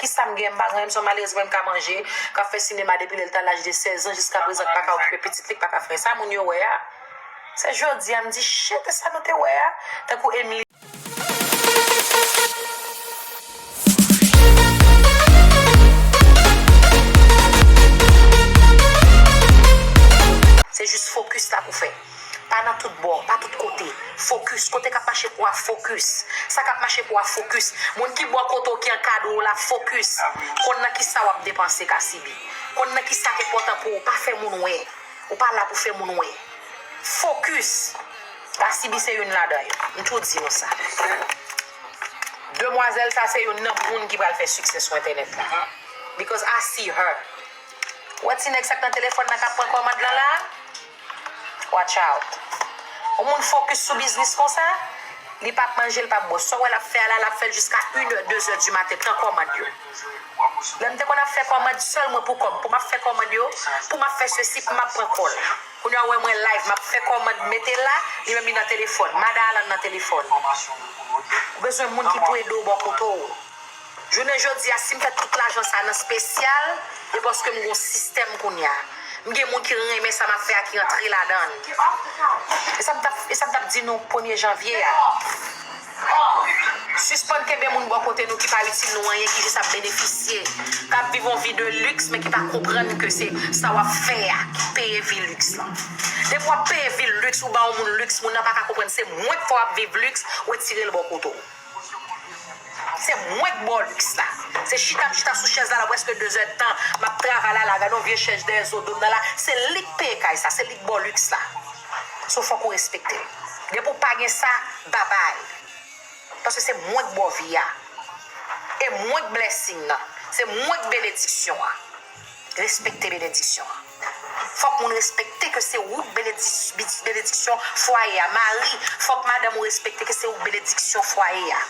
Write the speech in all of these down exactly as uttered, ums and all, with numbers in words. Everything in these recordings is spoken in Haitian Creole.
Kisa m gen? M pa gen anyen, m se yon malerèz mwen, m ka manje, k ap fè sinema depi lè l ta laj de sèz an jiska prezan, k pa ka okipe pitit li, k pa ka fè sa moun yo wè a. Se jodi a m di, shit, e sa nou te wè a? Tankou Emily. Se jis fokis la pou fè. Pa nan tout bò, pa tout kote. Fokis. Kote k ap mache pou a fokis. Sa k ap mache pou a fokis. Moun ki bò kote w ki ankadre w la fokis. Konn nan kisa w ap depanse, Kasibi. Konn nan kisa k enpòtan pou ou. Pa fè moun wè. Ou pa la pou fè moun wè. Fokis. Kasibi se youn ladan yo. M tou di nou sa. Demwazèl sa se youn nan moun ki pral fè siksè sou entènèt la. Because I see her. Ou wè ti nèg sa k nan telefòn nan k ap pran kòmand lan la? Watch out. Yon moun fokis sou biznis konsa, li p ap manje, li p ap bwè. Sa w wè l ap fè a la, l ap fè l jiska inè, dezè di maten, pran kòmand yo. Lè m te konn ap fè kòmand sèl mwen pou kòb, pou m ap fè kòmand yo, pou m ap fè sesi, pou m ap pran kòl. Kounye a w wè mwen live, m ap fè kòmand, mete l la, li menm li nan telefòn, madan Alan nan telefòn. Ou bezwen moun ki pou ede w bò kote w. Jounen jodi a, si m fè tout lajan sa nan spesyal, e paske m gon sistèm kounye a. M gen moun ki renmen sa m ap fè a, ki antre ladan l. E sa m t ap, e sa m t ap di nou premye janvye a. Sispann kenbe moun bò kote nou ki pa itil nou anyen, ki jis ap benefisye, k ap viv yon vi de liks, men ki pa konprann ke se sa w ap fè a ki peye vi liks lan. Depi w ap peye vi liks, ou ba yon moun liks, moun nan pa ka konprann se mwen k fè w ap viv liks, retire l bò kote w. Se mwen k ba w liks la. Se chita m chita sou chèz la, la prèske dezèdtan. M ap travay la, la, gade yon vye chèz dèyè zo do m nan la. Se li k peye kay sa, se li k ba w liks la. So, fòk ou respekte l. Depi w pa gen sa, babay. Paske se mwen k ba w vi a. E mwen k blessing nan. Se mwen k benediksyon an. Respekte benediksyon an. Fòk moun respekte ke se ou k benedis-, benediksyon fwaye a. Mari, fòk madanm ou respekte ke se ou k benediksyon fwaye a.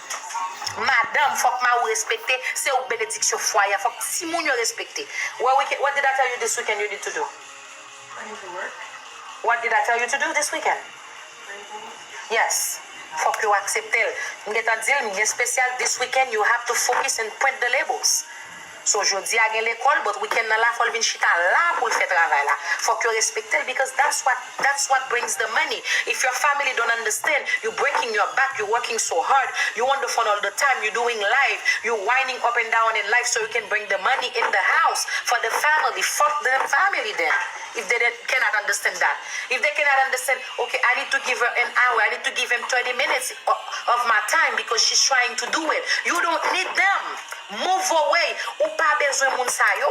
Madanm, fòk mari w respekte, se ou k benediksyon fwaye a. Fòk timoun yo respekte. What weekend, what did I tell you this weekend you need to do? What did I tell you to do this weekend? Yes. Fòk yo aksepte l. M gentan di l, m gen spesyal this weekend, you have to focus and print the labels. So, jodi a gen lekòl, but weekend nan la, fò l vin chita la pou l fè travay la. Fòk yo respekte l, because that's what, that's what brings the money. If your family don't understand, you breaking your back, you working so hard, you on the phone all the time, you doing live, you whining up and down in live so you can bring the money in the house for the family. Fuck the family then. If they don't, cannot understand that. If they cannot understand, okay, I need to give her an hour, I need to give him thirty minutes o-, of my time because she's trying to do it. You don't need them. Move away. Ou pa bezwen moun sa yo.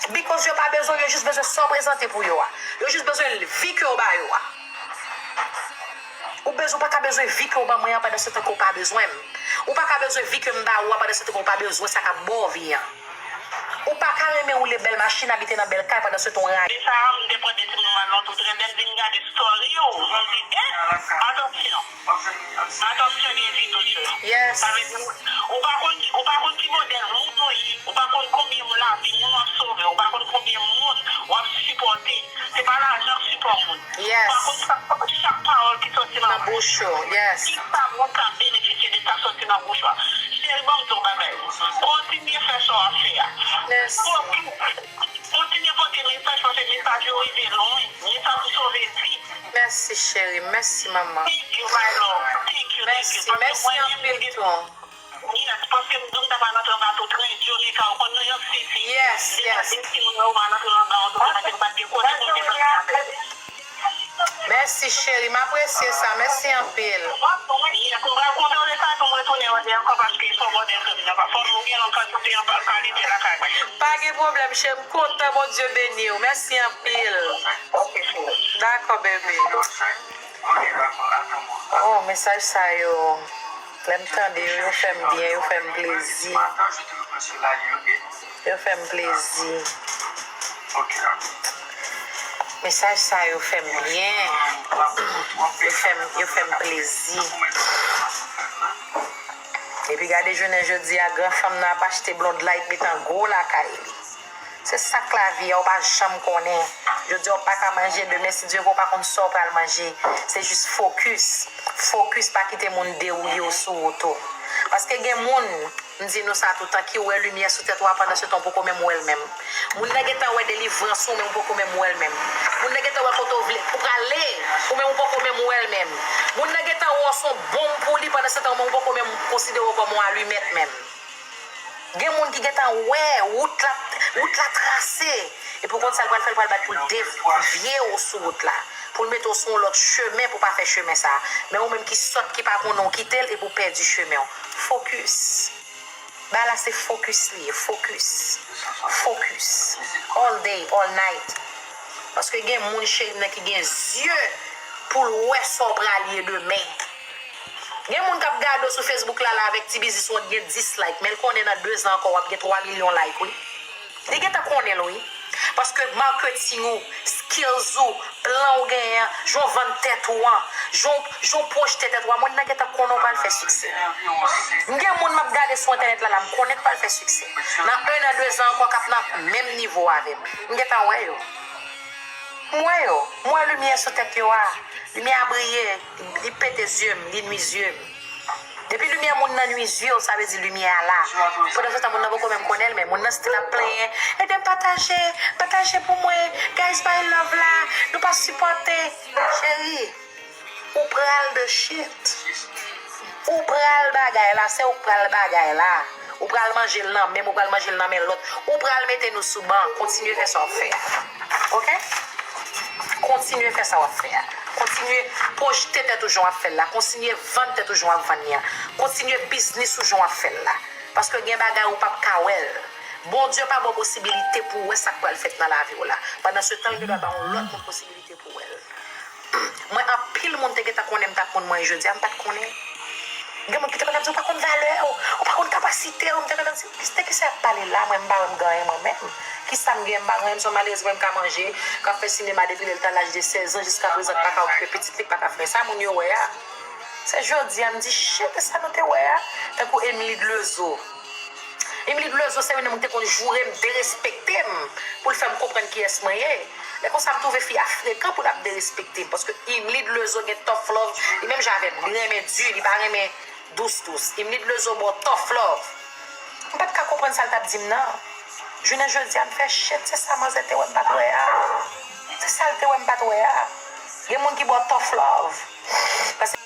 Because yo pa bezwen, yo jis bezwen sa w prezante pou yo a. Yo jis bezwen vi ke w ba yo a. Ou bezwen, ou pa ka bezwen vi ke w ban mwen an pandan se tan ke w pa bezwen m. Ou pa ka bezwen vi ke m ba ou a pandan se tan ke w pa bezwen sa k ap ba w vi an. Ou pa ka renmen woule bèl machin, abite nan bèl kay pandan se tan w rayi. Depi sa, m te pran de timoun m al nan tou trè bèl, vin gade story w. Mwen di, eh, atansyon. Atansyon, gen vi tout yo. Yes. Sa vle di, ou pa konn, ou pa konn ki modèl moun ou ye. Ou pa konn konbyen lavi moun w ap sove. Ou pa konn konbyen moun w ap sipòte. Se pa lajan k sipò moun. Yes. Ou pa konn chak, chak pawòl ki sòti nan bouch ou. Yes. Ki sa moun ka benefisye de sa k sòti nan bouch ou a? Cheri, ban m di w bagay. Kontinye fè sa w ap fè a. Yes. Kontinye, kontinye pote mesaj, paske mesaj yo rive lwen. Mesaj pou sove vi. Mèsi, cheri. Mèsi, manman. Thank you, my love. Thank you, thank you. Mèsi, mèsi anpil tou. Yes, paske m di w m ta pral antre anba tout rèd yo, Nika, ou konn New York City. Yes, yes. Deja de timoun yo pral antre anba an tou, paske m pa t gen kote pou m te pral antre. Mèsi, cheri, m apresye sa. Mèsi anpil. Yes, m pral kontwole sa pou m retounen wè ankò, paske fò m wè frè m nan, fò m gen lòt kantite an kalite lakay mwen. Pa gen pwoblèm, cheri, m kontan, Bondye beni w. Mèsi anpil. Ok, cheri. Dakò, bebe. Oh, mesaj sa yo, lè m tande yo, yo fè m byen, yo fè m plezi. Yo fè m plezi. Mesaj sa yo fè m byen. Yo fè m, yo fè m plezi. Epi gade jounen jodi a, gran fanm nan ap achte Blondlight, met an gwo lakay li. Se sa k lavi a, ou pa janm konnen. Jodi a w pa ka manje, demen, si Dye vle, w pa konn sa w pral manje. Se jis fokis. Fokis, pa kite moun derouye w sou wout ou. Paske gen moun, M di nou sa toutan, ki wè limyè sou tèt ou a, pandan se tan ou poko menm wè l menm. Moun nan gentan wè delivrans ou, men ou poko menm wè l menm. Moun nan gentan wè kote ou vle, ou prale, ou menm ou poko menm wè l menm. Moun nan gentan wè w se yon bonm pou li, pandan se tan ou menm ou poko menm konsidere w kòm yon alimèt menm. Gen moun ki gentan wè wout la, wout la trase. Epi w konn sa l pral fè, l pral bat pou l devye w sou wout la. Pou l mete w sou yon lòt chemen pou w pa fè chemen sa. Men ou menm ki sòt, ki pa konnen w, kite l epi w pèdi chemen w. Fokis. Bagay la se fokis li ye, fokis. Fokis. All day, all night. Paske gen moun, cheri m nan, ki gen zye pou l wè sa w prale ye demen. Gen moun k ap gade w sou Facebook la, la avèk ti biznis ou gen dis like, men l konnen nan de zan ankò w ap gen twa milyon like, wi. Li gentan konnen l, wi. Paske marketing ou, skills ou, plan ou genyen an, jan w vann tèt ou an, jan w, jan w pwojte tèt ou an, moun nan gentan konnen w pral fè siksè. M gen moun m ap gade sou entènèt la, la, m konnen k pral fè siksè. Nan en an, de zan ankò, k ap nan menm nivo avè m. M gentan wè yo. M wè yo. M wè limyè sou tèt yo a. Limyè a briye. Li pete zye m, li nwi zye m. Depi limyè moun nan nwi zye w, sa vle di limyè a la. Pandan se tan, moun nan poko menm konnen l, men moun nan still ap plenyen. Ede m pataje, pataje pou mwen. Guys, bay love la. Nou pa sipòte. Cheri, ou pral the shit. Ou pral bagay la, se ou k pral bagay la. Ou pral manje l nan men m, ou pral manje l nan men lòt. Ou pral mete nou sou ban. Kontinye fè sa w ap fè a. Oke? Kontinye fè sa w ap fè a. Kontinye pwojte tèt ou jan w ap fè l la. Kontinye vann tèt ou jan w ap vann li an. Kontinye biznis ou jan w ap fè l la. Paske gen bagay ou p ap ka wè l. Bondye pa ba w posibilite pou w wè sa k pral fèt nan lavi w la. Pandan se tan, l gen dwa ba yon lòt moun posibilite pou w wè l. Mwen, anpil moun te gentan konnen m t ap moun mwen ye jodi a, m pa t konnen. Gen moun ki te konn ap di, "Ou pa konn valè w, ou pa konn kapasite w." M te konn ap di, "De kisa y ap pale la? Mwen, m pa wè m gen anyen mwen menm. Kisa m gen? M pa gen anyen, m se yon malerèz mwen, m ka manje, k ap fè sinema depi lè l t a laj de sèz an, jiska prezan, k pa ka okipe pitit li, k pa ka fè sa moun yo wè a." Se jodi a, m di, "Shit, e sa nou te wè a?" Tankou Emily Dlezo. Emily Dlezo se youn nan moun ki te konn joure m, derespekte m, pou l fè m konprann kiyès mwen ye. Men konsa m twouve fi a frekan pou l ap derespekte m, paske Emily Dlezo gen tough love, li menm jan avè m, li renmen di, li pa renmen dous dous. Emily Dlezo ba w tough love. M pa t ka konprann sa l t ap di m nan. Jounen jodi a, m fè shit, se sa manzè te wè m pa t wè a. Se sa l te wè m pa t wè a. Gen moun ki ba w tough love. Paske